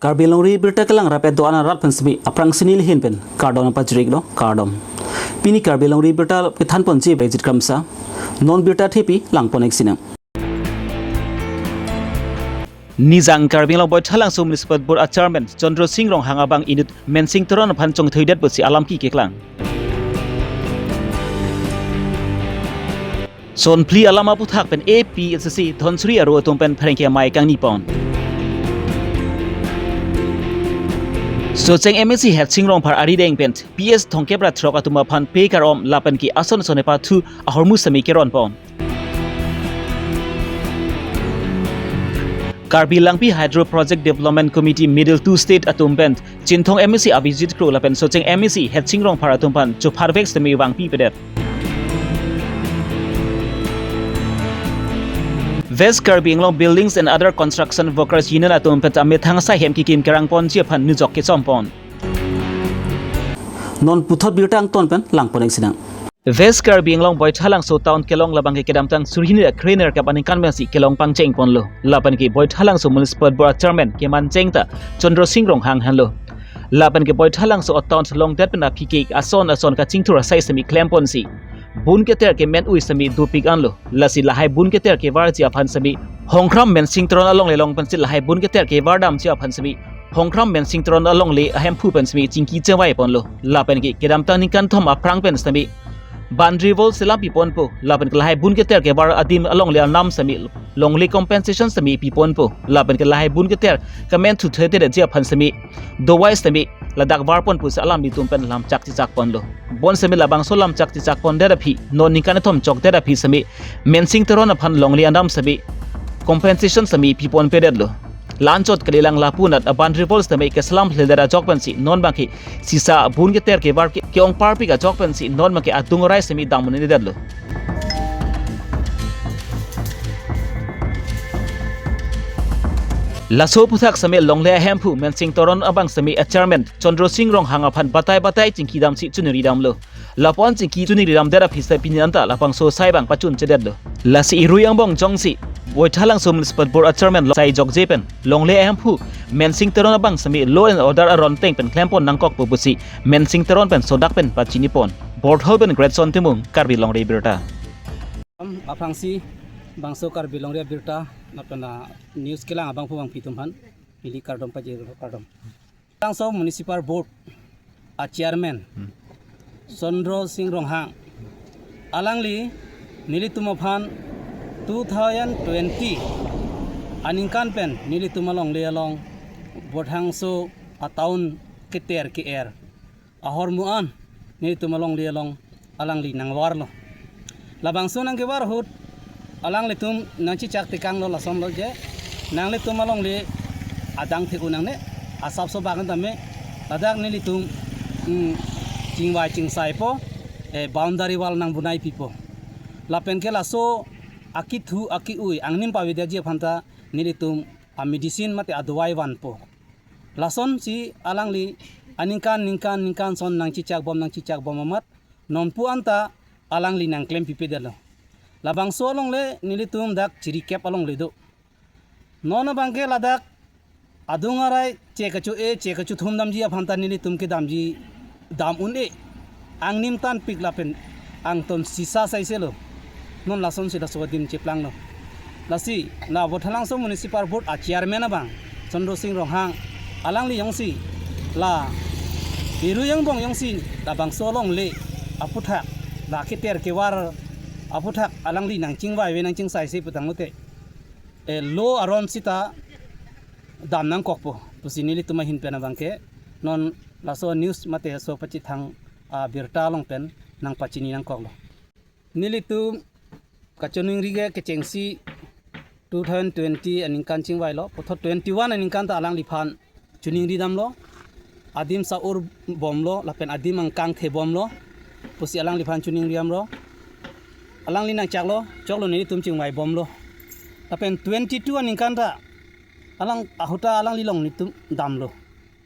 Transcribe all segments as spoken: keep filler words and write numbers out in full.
Karbi Longri Birta kelang rapet do-an arat pen semi aphrangsi neli ahin pen kardom pajir-iklo, kardom. Pini Karbi Longri Birta kethanponji Bejit Kramsa. Non birta thepi langpon-ik sinang. Nijang Karbi Anglong Boithalangso Municipal Board a Chairman Chandra Sing Ronghang abang inut Mensing Teron aphan chongthoidet pusi alam keklang. Sonphli alam aputhak pen A P H L C Dhansiri aro atum pen pherangke amei kangnipon. Socheng M A C Headsing Rongphar arideng pen P S Thongkep ra throk atum aphan pe kar-om lapen ke ason ason epathu ahormu semi keronpon. Karbi Langpi Hydro Project Development Committee Middle Two State atum pen Chinthong M A C Abhijit Kro lapen Socheng M A C Headsing Rongphar atum aphan chopharvek semi vangpipedet. West Karbi Anglong Buildings and Other Construction Workers Union atum pen amethang asai hem kekim kerangponji aphan nujok kechompon. Non puthot birta angton pen langpon-ik sinang. West Karbi Anglong Boithalangso Town kelong labang ke kedamtang suri hini ra krenerkep aningkan pensi kelong pangchengponlo. Lapen ke Boithalangso Municipal Board Chairman kemancheng ta Chandra Sing Ronghang henlo. Lapen ke Boithalangso a town longdet pen aphi ke ason ason kachingthur asai semi klemponsi bun keter kemen-ui semi dopik anlo. Lasi lahai bun keter kevarji aphan semi Hongkram Mensing Teron alongle along pensi lahai bun keter kevardamji aphan semi Hongkram Mensing Teron alongle ahemphu pen semi chingki chevaiponlo. Lapen ke kedamtang ningkan thom aphrang pen semi boundary wall selam piponpo. Lapen ke lahai bun keter kevar adim alongle anam semi longle compensation semi piponpo. Lapen ke lahai bun keter kemen thuthedetji aphan semi dovai semi ladak varpon pusi alanglitum pen lamchak chichakponlo. Bonsemi labangso lamchak chichakpondet aphi, non ningkan thom chokdet aphi semi Mensing Teron aphan longle anam semi compensation semi piponpedetlo. La-anchot kalilang lapu anat a boundary wall semi keselam phledet ajok pensi non abang ke sisa bun keter kevar ke, ke-ong parpik ajok pensi non abang ke adung arai semi dam un-edetlo. Laso aputhak semi longle ahemphu Mensing Teron abang semi a chairman Chandra Sing Ronghang aphan batai batai chingkidamsi choningridamlo. Lapu-an chingki choningridamdet aphi si pini anta labangso asai abang pachunchedetlo. Lasi irui angbong jongsi Boithalangso Municipal Board a chairman lo sai jokje pen longle ahemphu Mensing Teron abang semi law and order aron ateng pen klempon nangkokpo pusi Mensing Teron pen sodak pen pachinipon. Borthol pen Greatson Timung, Karbi Longri Birta. Am, aphrangsi bangso Karbi Longri Birta lapen news kelang abangphu abangphi atum aphan neli kardom pajir, kardom. Langso Municipal Board a chairman, hmm, Chandra Sing Ronghang, alangli nelitum aphan two thousand twenty aningkan pen nelitum alongle along Boithalangso a town keter ke-er ahormu an nelitum alongle along alangli nangvarlo. Labangso nangkevar ahut alanglitum nangchechak tekanglo, lasonlo je, nanglitum alongle adang thek-un nangne, asapso bak-an tame, ladak nelitum, mm, chingvai chingsaipo, eh, boundary wall nangbonai pipo. Lapen ke laso akithu aki-ui angnim pavedetji aphan ta nelitum a medicine mate adovai vanpo. Lasonsi alangli aningkan ningkan ningkan ason nangchechakbom nangchechakbom amat nonpu anta alangli nangklempipedetlo. Labangso alongle nelitum dak Chirikep alongle do. Non abang ke ladak adung arai che kacho-e che kachothum damji aphan ta nelitum kedamji dam un-e. Angnim tanpik lapen angton sisa saiselo. Non lasonsi laso adim cheplanglo. Lasi la Boithalangso Municipal Board a chairman abang Chandra Sing Ronghang alangli jongsi la irui angbong jongsi labangso alongle aputhak, la keter kevar aputhak alangli nangchingvaive nangchingsaise putanglote, eh, law aron sita dam nangkokpo pusi nelitum ahin pen abang ke non laso news mate laso pachethang abirta along pen nangpachini nangkoklo. Nelitum kachoningri ke kechengsi two thousand twenty aningkan chingvailo, puthot twenty-one aningkan ta alangliphan choningridamlo, adim sa-ur bomlo lapen adim angkang thebomlo pusi alangliphan choningridamlo. Alangli nangchaklo, choklo nelitum chingvaibomlo. Lapen twenty-two aningkan ta alang ahut ta alangli along nelitum damlo,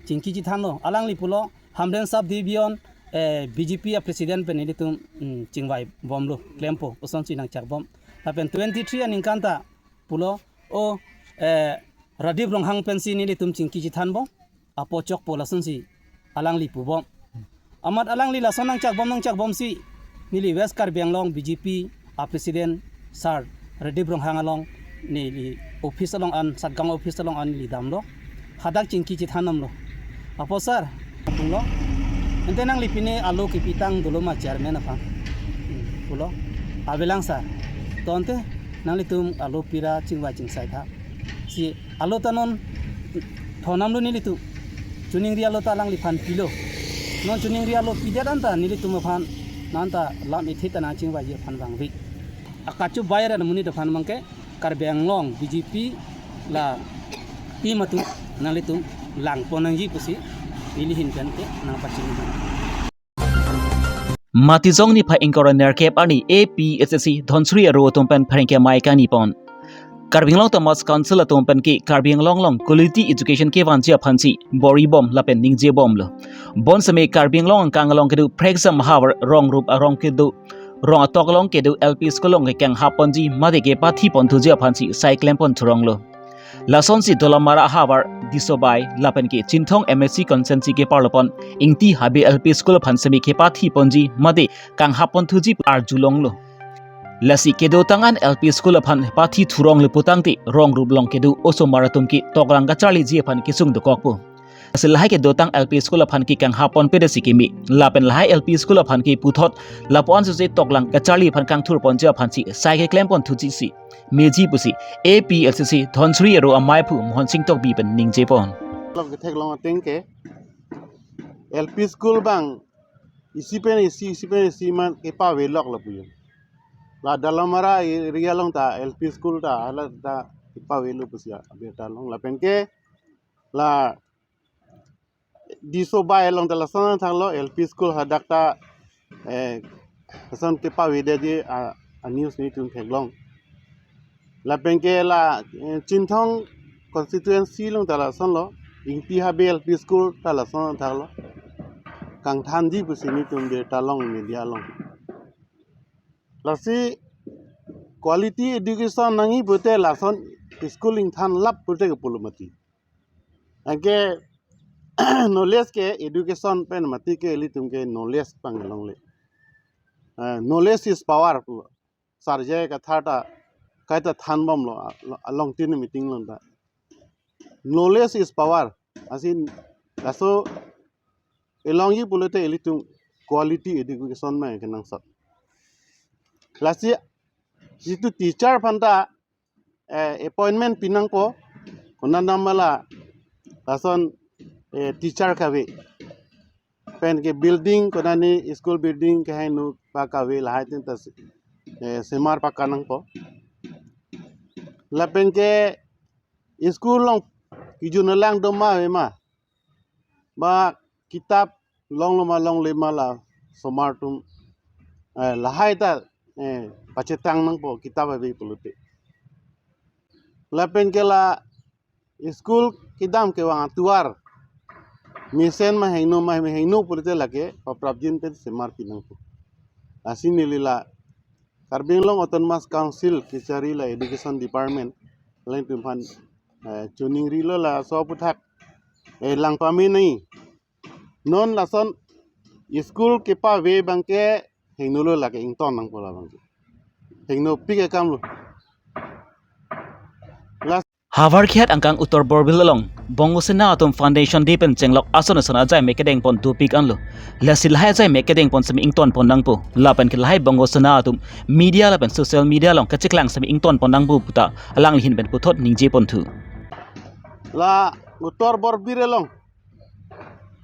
chingki chethanlo. Alangli pulo Hamren Sub Division, eh, B J P a president pen nelitum, mm, chingvaibomlo, klempo, asonsi nangchakbom. Lapen twenty-three aningkan ta pulo, o, eh, Radip Ronghang pensi nelitum chingki chethanbom, apo chokpo lasonsi alangli pubom. Amat alangli lason nangchakbom nangchakbomsi neli West Karbi Anglong B J P a President Sir Radip Ronghang along neli office along an, Satgaon office along an neli damlo. Hadak chingki chethanbomlo. Apo sir, pulo. Ante nangli pine alo kipitang dolo ma chairman aphan. Hmm, pulo. Avelang sir. To ante nanglitum alo pira chingvai chingsai tha. Si alo ta non thonamlo nelitum. Choningri alo ta alangliphan pilo. Non choningri alo pidet anta nelitum aphan nanta lam ithe ta nangchingvaiji aphan vangve. Akachu bayar amonit aphan abangke Karbi Anglong B J P la team atum nanglitum langpon nangji pusi neli ahin pen ke nangpachini. Matijong niphai ingkoi ra nerkep arni A P H L C Dhansiri aro atum pen pherangke amei kangnipon. Karbi Anglong Autonomous Council atum pen ke Karbi Anglong along quality education kevanji aphansi bor-ibom lapen ningjebomlo. Bonseme Karbi Anglong angkang along kedo phrekjam ahavar rong rup arong kedo, rong atok along kedo L P school along kekang happonji mate kepathipon thuji aphansi sai klempon thuronglo. Lasonsi Dolamara ahavar Disobai lapen ke Chinthong M A C constituency keparlopon Ingti Habe L P school aphan seme kepathiponji mate kanghappon thuji arjulonglo. Lasi kedotang an L P school aphan pathi thuronglo putangte rong rup along kedo osomar atum ke toklang kacharliji aphan kesung dokokpo. Lasi lahai kedotang L P school aphan ke kanghappon pedesi keme. Lapen lahai L P school aphan ke puthot lapu-an suse toklang kacharli aphan kangthurponji aphansi sai keklempon thuji si meji pusi A P H L C Dhansiri aro amaiphu Mohon Sing Tokbi pen ningjepon. Lok ketheklong ateng ke L P school abang isi pen isi, isi pen isi man kepavelok lapu jo. La Dolamara area along ta L P school ta hala ta kepavelo pusi abirta long. Lapen ke la Disobai along ta lason thanglo, L P school hadak ta, eh, lason kepavedetji a, a news nelitum theklong. Lapen ke la, eh, Chinthong constituency along ta lasonlo, Ingti Habe L P school ta lason thanglo. Kangthanji pusi nelitum birta long media along. Lasi quality education nangji pute lason school ingthan lap pute ke pulo mati. Anke knowledge ke education pen mati ke ilitum ke knowledge abang longle. Eh, knowledge is power pu. Sir J I Kathar ta kaita thanbomlo, a, along tin meeting along ta. Knowledge is power. Asin laso elongji pulote ilitum quality education ma kenangsot. Lasi jitu teacher aphan ta eh, appointment pinangpo, konat dam ma la lason, eh, teacher kave. Pen ke building, konani school building kehingno pa kave lahai tin ta, eh, semar pakanangpo. Lapen ke school along kejun alang doma ave ma. Ba kitap longlo ma longle ma la osomar atum, eh, lahai ta, eh, pachetang nangpo kitap ave pulote. Lapen ke la school kedam kevang atovar mesen ma hingno ma hingno pulote lake paprapjin pen semar pinangpo. Lasi neli la Karbi Anglong Autonomous Council kechari la Education Department alangtum aphan, eh, choningrilo laso aphuthak, eh, lang pame nai. Non lason school kepave abangke hingnolo lake ington nangpo la abangke. Hingnopik akamlo. Las- Havar Khiat angkang Uttar Borbil along Bongo Sena atum Foundation Day pen chenglok ason ason ajaimek kedengpon dopik anlo. Lasi lahai ajaimek kedengpon seme ingtonpon nangpo. Lapen ke lahai Bongo Sena atum media lapen social media along kacheklang seme ingtonpon nangpo puta alangli ahin pen puthot ningjeponthu. La Uttar Borbil along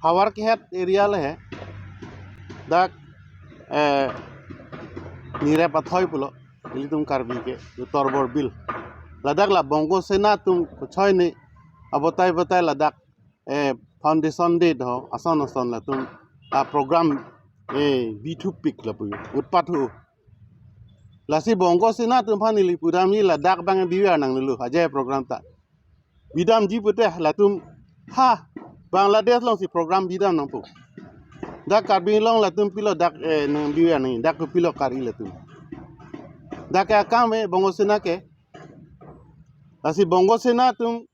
Havar Khiat area le he. Dak, eh, Nirep Athoi pulo, ilitum Karbi ke, Uttar Borbil. Ladak la Bongo Sena atum kuchoi ne, abotai botai ladak, eh, Foundation Day do, ason ason latum, a program, eh, bithupik lapu, utpat hu. Lasi Bongo Sena atum aphan neli pudamji ladak abang biwar nangnelo, ajai program ta. Bidamji pute latum ha Bangladesh alongsi program bidam nangpo. Dak Karbi Anglong latum pilo dak, eh, nangbiwar nang dak kopilo kari latum. Dak ke akam, eh, Bongo Sena ke. Lasi Bongo Sena atum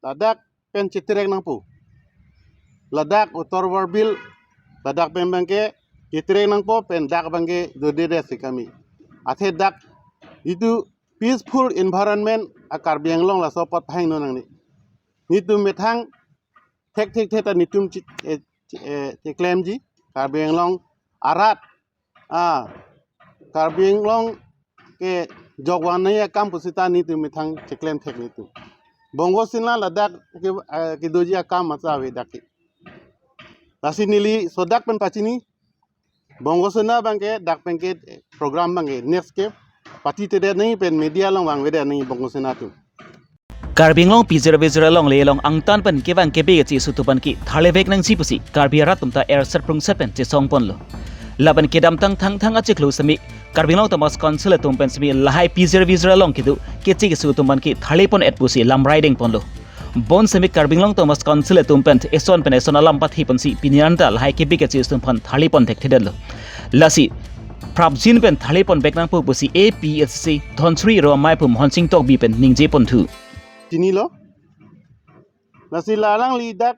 ladak pen cheterek nangpo. Ladak Uttar Borbil, ladak pen abangke cheterek nangpo, pen dak abangke dodede si kami. Athe dak itum peaceful environment a Karbi Anglong laso apot hang no nangne. Netum methang thekthekthe ta netum chi-, eh, chi-, eh, cheklemji. Karbi Anglong arat, ah, Karbi Anglong kejokvang nangji akam pusita netum methang cheklem thek netum. Bongo Sena ladak ke, eh, kedoji akam masa ave dak ke. Lasi neli sodak pen pachini, Bongo Sena abangke dak pen ke program abangke next ke patitede nangji pen media along vangvede nangji Bongo Sena atum. Karbi Anglong pijir vijir alongle along angtan pen kevang kebe kachesu atum aphan ke tharlevek nangji pusi Karbi arat atum ta erset prungset pen chesong ponlo. Lapen kedamtang Thangthang achiklo semi Karbi Anglong Autonomous Council atum pen semi lahai pijir vijir along kedo kachesu atum aphan ke tharle pon-et pusi lamrai deng ponlo. Bonsemi Karbi Anglong Autonomous Council atum pen eson pen eson alam pathe ponsi pini an ta lahai kebe kachesu atum aphan tharle pon thekthedetlo. Lasi prapjin pen tharle ponvek nangpo pusi A P H L C C Dhansiri aro amei pu Mohon Sing Tokbi pen ningje ponthu. Chinilo. Lasi la alangli dak,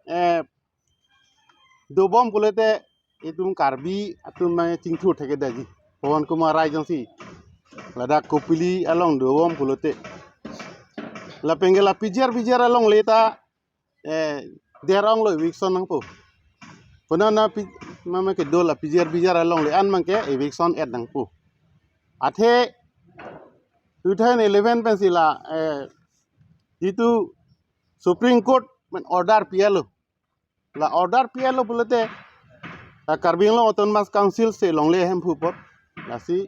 eh, dobom pulote itum Karbi atum abang chingthur thektheji. Pawan Kumar Rai jongsi ladak Kopili along dobom pulote, lapen ke la pijir vijir alongle ta, eh, der-onglo eviction nangpo. Puna na pi-, mama kedo la pijir vijir alongle an abangke eviction et nangpo. Athe two thousand eleven pensi la, eh, itum Supreme Court pen order pilo. La order pilo pulote, la Karbi Anglong Autonomous Council si longle Hemphu apot. Lasi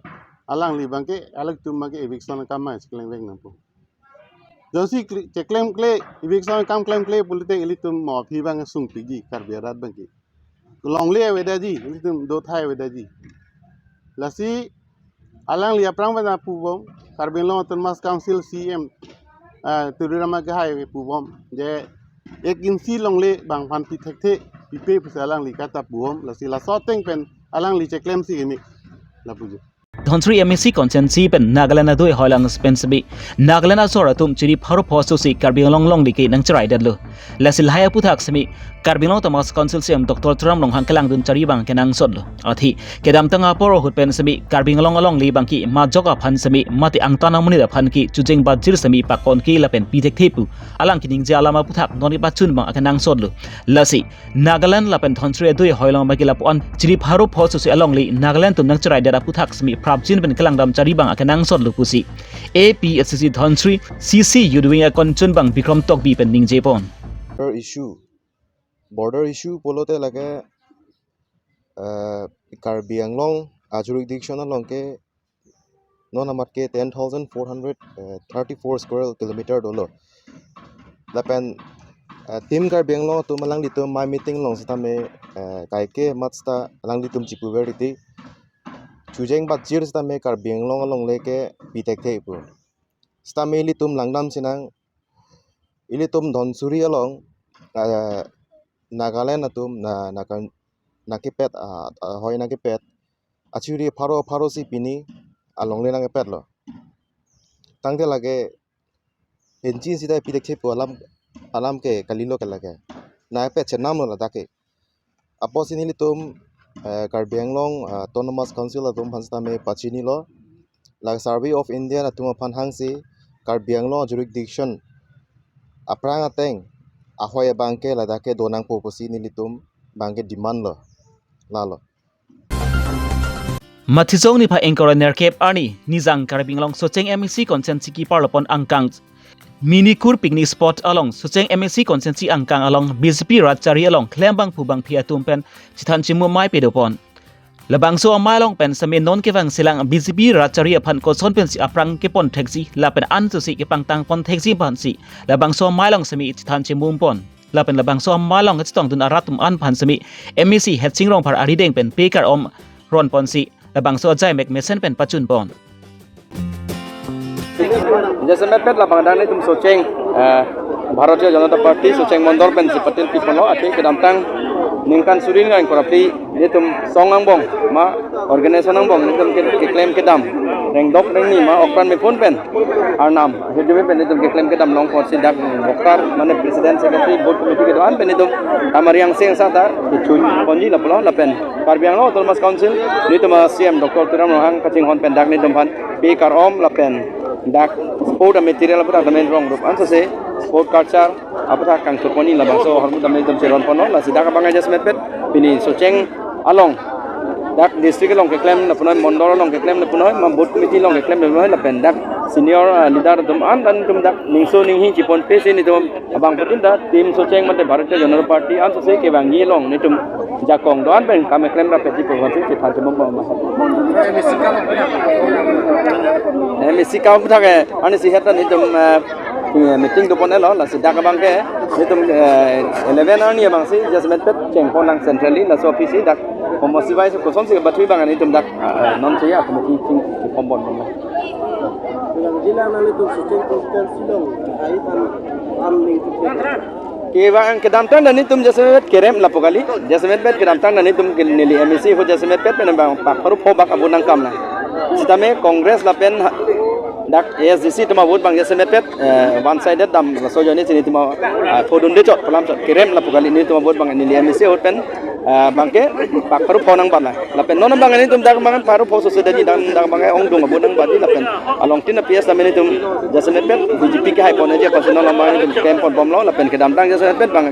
alangli abangke, alangtum abangke eviction akam ma cheklemvek nangpo. Jongsi kle-, cheklemkle, eviction akam klemkle pulote ilitum mo aphi abang sungpikji Karbi arat abangke. Longle avedaji, ilitum dothai avedaji. Lasi alangli aphrang pen pubom, Karbi Anglong Autonomous Council C E M, ah, Tuliram Ronghang pubom, je ek inchi longle bang aphan pi thekthe, pipe pusi alangli kata pubom, lasi laso ateng pen alangli cheklemsi kimi, lapuji. Dhansiri M A C constituency pen Nagaland adui hoilang pen semi Nagaland asor atum chiri pharo pho susi Karbi Anglong longle ke nangcheraidetlo. Lasi lahai aphuthak semi Karbi Anglong Autonomous Council C E M Doctor Tuliram Ronghang kelangdun chari abang kenangsotlo. Athe kedamtang apor ahut pen semi Karbi Anglong alongle abangke majok aphan semi mate angtan amonit aphan ke chojeng bajir semi pakon ke lapen pi thekthe pu alang keningje alam aphuthak non kepachun abang akenangsotlo. Lasi Nagaland lapen Dhansiri adui hoilang abangke lapu-an chiri pharo pho susi alongle Nagaland atum nangcheraidet aphuthak semi prapjin pen kelangdam chari abang akenangsotlo pusi A P H L C C Dhansiri C C Youth Wing akonchun abang Bikram Tokbi pen ningje pon. Border issue, border issue pulote lake, eh, Karbi Anglong a jurisdiction along ke non amat ke ten thousand four hundred thirty-four square kilometer dolo. Lapen, eh, Team Karbi Anglong atum alanglitum amei meeting along sitame, eh, kaike amat sita alanglitum chipuver titi. Chojeng bajir sitame Karbi Anglong alongle ke pi thekthe pu. Sitame ilitum langdam sinang, ilitum Dhansiri along, eh, Nagaland atum na, na kan, nangkepet, ah, ah, hoi nangkepet. Achiri pharo pharo si pini alongle nangkepetlo. Tangte lake inchi sita pi thekthe pu alam, alam ke kalilo ke lake. Nangpet chenamlo ladak ke. Apotsi nelitum, eh, Karbi Anglong, eh, Autonomous Council atum aphan sitame pachinilo. La Survey of India atum aphan hangsi Karbi Anglong jurisdiction aphrang ateng ahoi abangke ladak ke donangpo pusi nelitum abangke demand lo. Lalo. Matijong niphai ingkoi ra nerkep arni Nijang Karbi Anglong Socheng M A C constituency keparlo pon angkang Minikur picnic spot along Socheng M A C constituency angkang along B J P rat chari along klembang pu bangphi atum pen chethan chemu amei pado pon. Labangso amei along pen semi non kevang selang B J P rat chari aphan koson pensi aphrang kepon theksi lapen ansusi kepangtang pon theksi aphansi labangso amei along semi chethan chemu pon. Lapen labangso amei along kachetongdun arat atum an aphan semi M A C Headsing Rongphar arideng pen pekar om ron ponsi labangso ajai mek mesen pen pachun pon. Jasemet pet labang adang netum Socheng, eh, Bharatiya Janata Party Socheng Mondol pensi patil pi ponlo, athe kedamtang ningkan suri ningkan ingkoi ra phli netum song angbong ma organization angbong netum ke, keklem kedam. Rengdok rengni ma okran mepun pen Arnam, hidumi pen itum keklem kedam long apotsi dak Bokar mane president, secretary, booth committee kedo-an pen itum Tamariang Sing sata kechun ponji lapulo lapen Karbi Anglong Autonomous Council nelitum a-C M Doctor Tuliram Ronghang kachinghon pen dak nelitum aphan pe kar-om lapen dak sport material aphuthak tame rong rup ansose sport culture aphuthak kangthur ponji labangso ahormu tame itum cheron ponlo. Lasi dak abang aja semet pet pini Socheng along dak district along keklem lapunoi, mondol along keklem lapunoi, ma booth committee along keklem lapunoi lapen dak senior ah, leader atum an dan itum dak ningso ninghi chipon pesi nelitum abang putin dak team Socheng mate Bharatiya Janata Party ansose kevangji along nelitum jakong do-an pen kam keklem rapetji pu aphansi chethan chimum bom ma. MAC kap thak eh, ani si het nelitum eh, meeting dopon elo, lasi dak abang ke nelitum eh, eleven arni abangsi just met pet chengpon lang centrally, laso office si dak komosi bai kosonsi bathui abang nelitum dak ah, non cheya committee ching kombon bom. Bilang jilang nanglitum Socheng constituency along ai pan am ning tu. Kevang kedamtang dan nelitum just met pet kerem lapu kali, just met pet kedamtang dan nelitum ke neli MAC ho just met pet pen bang pak paru pho bak abu nangkam na. Sitame Congress lapen ha- dak ASDC atum a-vote abang just met pet eh, one sided dam laso ajoine si nelitum ah, thodunde chot, palam chot, kerem lapu kali nelitum a-vote abang neli MAC a-vote pen ah, abang ke pak paru pho nangbat la. Lapen non abang nelitum dak abang paru pho sose dani dak dak abang ongdung abu nangbatji lapen along tin a-PS tame nelitum just met pet BJP kehai pon aja apotsi non abang nelitum camp pon bomlo lapen kedamtang just met pet abang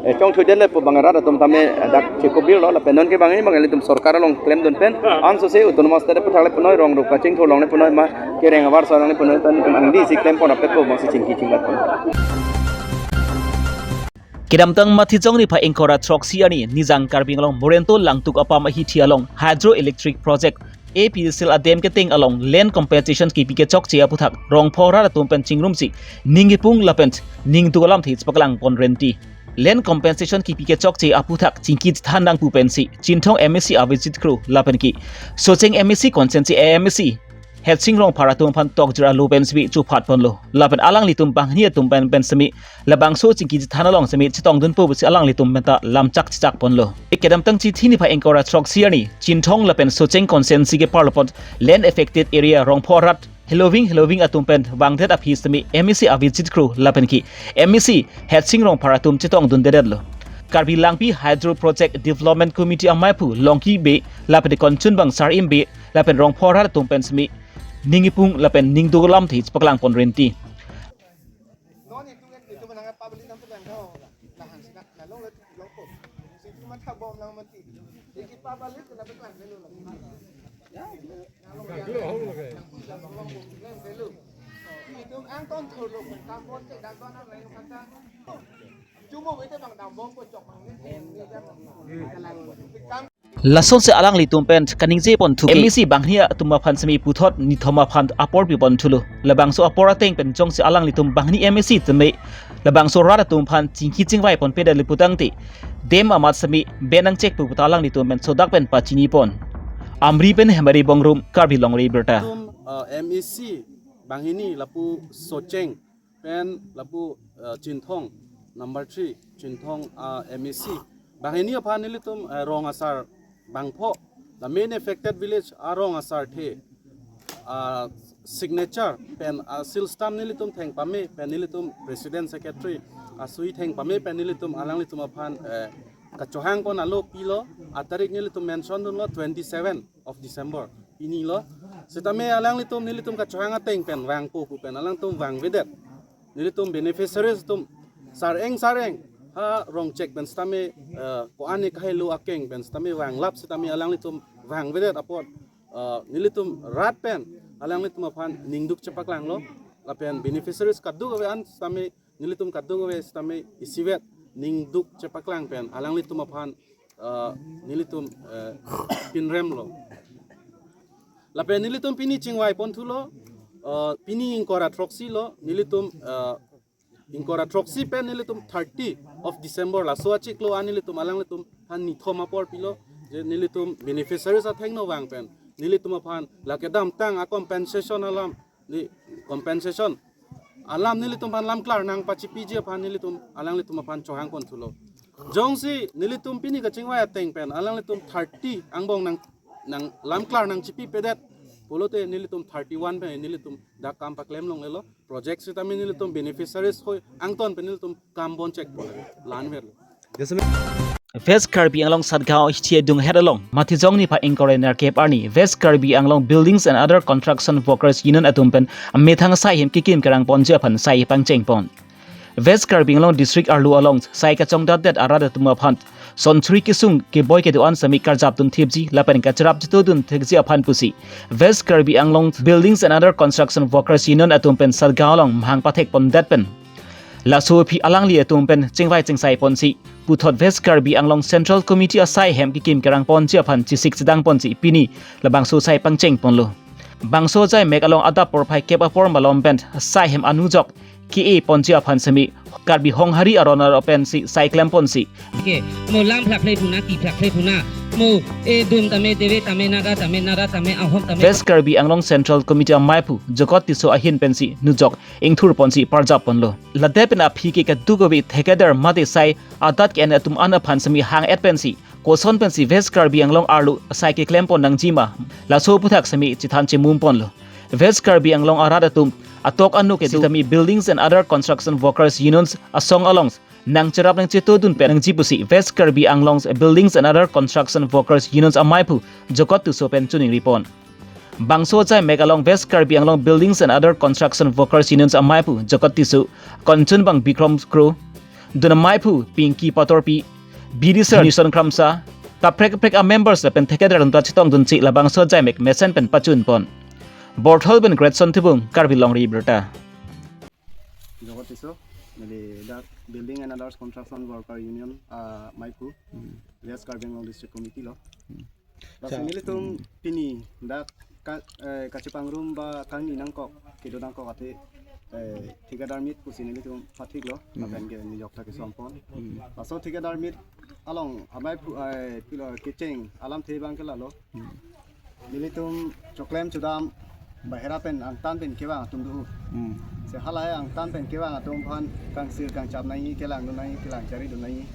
eh, chongthudet le pu abang rat atum tame eh, dak chekobirlo lapen non ke abang abang nelitum sorkar along klemdun pen ansose autonomous state aphuthak lapunoi, rong rup kachingthur along lapunoi, ma kereng abar sa along lapunoi, pen angdi si klem pon apet pu abangsi chingki chingbat pon. Kedamtang Matijong niphai ingkoi ra throksi arni Nijang Karbi Anglong Morento Langtuk apam ahithi along hydroelectric project APDCL adem keteng along land compensation kipi kechokche aphuthak rong pho rat atum pen chingrumsi ning kipung lapen ning duk alamthe chepaklang pon renti. Land compensation kipi kechokche aphuthak chingki chethan nang pu pensi Chinthong MAC Avijit Kro lapen ke Socheng MAC constituency MAC Headsing Rongphar atum aphan tokjir alo pen semi chuphat ponlo. Lapen alanglitum banghini atum pen pen semi labangso chingki chethan along semi chetongdun po pusi alanglitum penta lamchak chechak ponlo. Kedamtang chithi niphai ingkoi ra throksi arni Chinthong lapen Socheng constituency kepar lapot land affected area rong pho rat heloving heloving atum pen vangdet aphi semi MAC Avijit Kro lapen ke MAC Headsing Rongphar atum chetongdundedetlo. Karbi Langpi Hydro Project Development Committee amaiphu Longki Bey lapen Konchunbang Sarim Bey lapen rong pho rat atum pen semi ning kipung lapen ning duk alamthe chepaklang pon renti. Lasonsi alanglitum pen kaningje ponthu MAC banghini atum aphan semi puthot nithom aphan apor pi ponthulo. Labangso apor ateng pen jongsi alanglitum banghini MAC teme labangso rat atum aphan chingki chingvai ponpedet le putangte dem amat semi ben nangchek pu puta alanglitum pen sodak pen pachini pon. Amri pen Hemari Bongrung, Karbi Longri Abirta. Tum uh, MAC banghini lapu Socheng pen lapu uh, Chinthong number three Chinthong uh, MAC banghini aphan nelitum uh, rong asar bangpho, the main affected village arong asarthe uh, signature pen uh, seal stamp nelitum theng pame pen nelitum president secretary asui theng pame pen nelitum alanglitum aphan uh, kachohang pon alo pilo, atarik nelitum mention dunlo twenty seven of December pini lo. Setame alanglitum nelitum kachohang ateng pen vangpo pu pen alangtum vangvedet. Nelitum beneficiaries atum sareng sareng ha rongchek pen setame uh, ko-an ne kahelo akeng pen setame vanglap setame alanglitum vangvedet apot uh, nelitum rat pen alanglitum aphan ningduk chepaklanglo. Lapen beneficiaries kadokave an setame nelitum kadokave setame isivet ningduk chepaklang pen alanglitum aphan uh, nelitum uh, pinremlo. Lapen nelitum pini chingvai ponthulo, uh, pini ingkoi ra throksi lo, nelitum uh, ingkoi ra throksi pen nelitum thirty of December laso achiklo an nelitum alanglitum aphan nithom apor pilo, je nelitum beneficiaries athengno vang pen nelitum aphan la kedamtang a compensation alam, ne compensation alam nelitum aphan lam klar nang pachipiji aphan nelitum alanglitum aphan chohang ponthulo. Jongsi nelitum pini kachingvai ateng pen alanglitum thirty angbong nang nang lam klar nang chipipedet Pulote nelitum thirty-one pen nelitum dak kam paklem longlelo. Project sitame nelitum beneficiaries hoi angton pen nelitum kam bon chekpo, la-anverlo. West Karbi Anglong Satgaon Hithi Adunghet along Mathijong niphai ingkoi ra nerkep arni West Karbi Anglong Buildings and Other Construction Workers Union atum pen amethang asai hem kekim kerang ponji aphan sai pangcheng pon. West Karbi Anglong District arlo along sai kachongdatdet arat atum aphan sonchuri kesung keboi kedo-an sami karjap dun thipji lapen kacherap chito dun thekji aphan pusi West Karbi Anglong Buildings and Other Construction Workers Union atum pen Satgaon along mahang pathek pondet pen laso aphi alangli atum pen chingvai chingsai ponsi puthot West Karbi Anglong Central Committee asai hem kekim kerang ponji aphan chesik chedang ponsi pini labangso sai pangcheng ponlo. Bangso ajai mek along adap porphai kep apor malom pen sai hem anujok ke-e ponji aphan sami Karbi Honghari aron aro pensi sai klem ponsi. Ke, mo lam phlak phle phuna, ki phlak phle phuna, mo, e, dum tame, deve tame, naga tame, nara tame, ahom tame. West Karbi Anglong Central Committee amaiphu Jokot Tisso ahin pensi nujok ingthur ponsi parjap ponlo. Ladak pen aphi ke kadokave thekadar mate sai adat ke-en atum an aphan sami hang-et pensi koson pensi West Karbi Anglong arlo sai keklem pon nangji ma, laso aphuthak sami chethan chemum ponlo. West Karbi Anglong arat atum atok anu ke sitame Buildings and Other Construction Workers Unions asong along nangcherap nangchito dun pen nangji pusi West Karbi Anglong Buildings and Other Construction Workers Unions amaiphu Jokot Tisso pen choningri pon. Bangso ajai mek along West Karbi Anglong Buildings and Other Construction Workers Unions amaiphu Jokot Tisso, konchunbang Bikrom Kro, dun amaiphu Pinky Patorpi, B D sir Nison Kramsa, kaprek kaprek a members lapen thekadar atum ta chetong dunsi labangso ajai mek mesen pen pachun pon. Borthol pen Greatson Tibung, Karbi Longri Abirta. Jokot Tisso, neli dak Building and Others Construction Worker Union, ah, maiphu, Hmm. West Karbi Anglong District Committee lo. Hmm. Laso Sa- nelitum Hmm. pini dak ka, eh, kachepangrum ba kangni nangkok, kedo nangkok ate, eh, thikadar meet pusi nelitum pathiklo, Hmm. lapen ke nijok ta kesom pon. Hmm. Laso thikadar meet along amaiphu, eh, pilo kecheng alamthe abang ke lalo. Hmm. Nelitum choklem chodam bahera pen angtan pen kevang atum do. Hmm. Se halahai angtan pen kevang atum aphan kangsir kangchap nangji, kelang dun nangji, kelang chari dun nangji.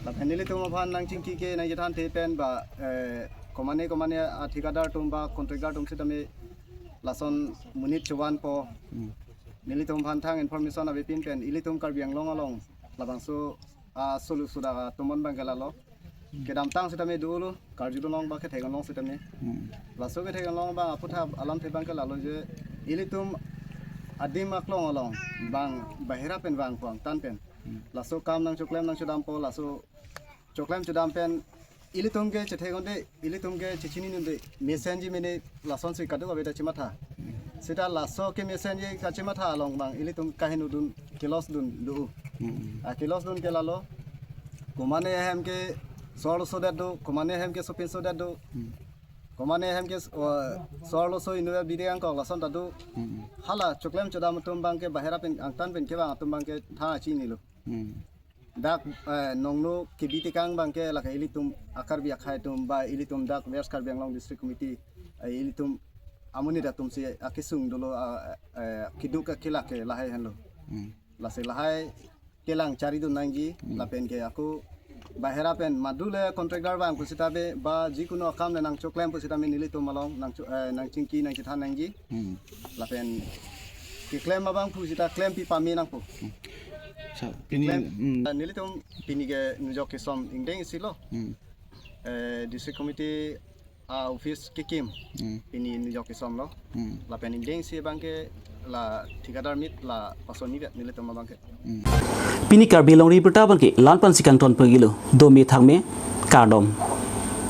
Lapen nelitum aphan nangchingki ke nangchethan the pen ba, eh, komane komane a thikadar atum ba contractor atum sitame lason monit chovan po. Hmm. Nelitum aphan thang information avepin pen ilitum Karbi Anglong along labangso a solu suda atum an abang ke lalo. Kedamtang sitame dolo, karjudun long ba kethek long sitame. Hmm. Laso kethek long abang aphuthak alamthe abang ke lalo je ilitum adim aklong along bang bahera pen vangpo angtan pen. Hmm. Laso kam nangchoklem nangchodam po, laso choklem chodam pen ilitum ke chethek unde, ilitum ke chechini unde, mesenji mene lasonsi kadokave ta chematha. Seta laso kemesenji kachematha along bang ilitum kaheno dun, ke-loss dun do. Hmm. A ke-loss dun ke lalo. Komane ahem ke so-arloso det do, komane ahem ke sopinso det do. Hmm. Komane ahem ke, uh, so-arloso inut bidi angkok lason ta do. Hmm. Hala choklem chodam atum abang ke bahera pen angtan pen kevang atum abang ke tha chinilo. Hmm. Dak, eh, nongno kebi tekang abang ke lake ilitum a Karbi akhei atum ba ilitum dak West Karbi Anglong District Committee, eh, ilitum amonit atum si akesung dolo, ah, eh, keduk akelak ke lahai henlo. Hmm. Lasi lahai kelang chari dun nangji, Hmm. lapen ke ako bahera pen madule contractor abang pusitame ba jikono akam le nangchoklem pusitame nelitum along nangcho-, eh, nangchingki nangchethan nangji. Hmm. Lapen keklem abang pusita klempi pame nangpo. Hmm. Sa, pini, Klem, hmm. Nelitum pini ke nujok kesom ingdeng isi lo. Hmm. Eh, District Committee a office kekim. Hmm. Pini nujok kesom lo. Hmm. Lapen ingdeng isi abang ke la thikadar meet la pasoni vet nelitum abang ke. Hmm. Pini Karbi Longri Abirta abang ke la-an pensi kangton pagilo. Dome thakme, kardom.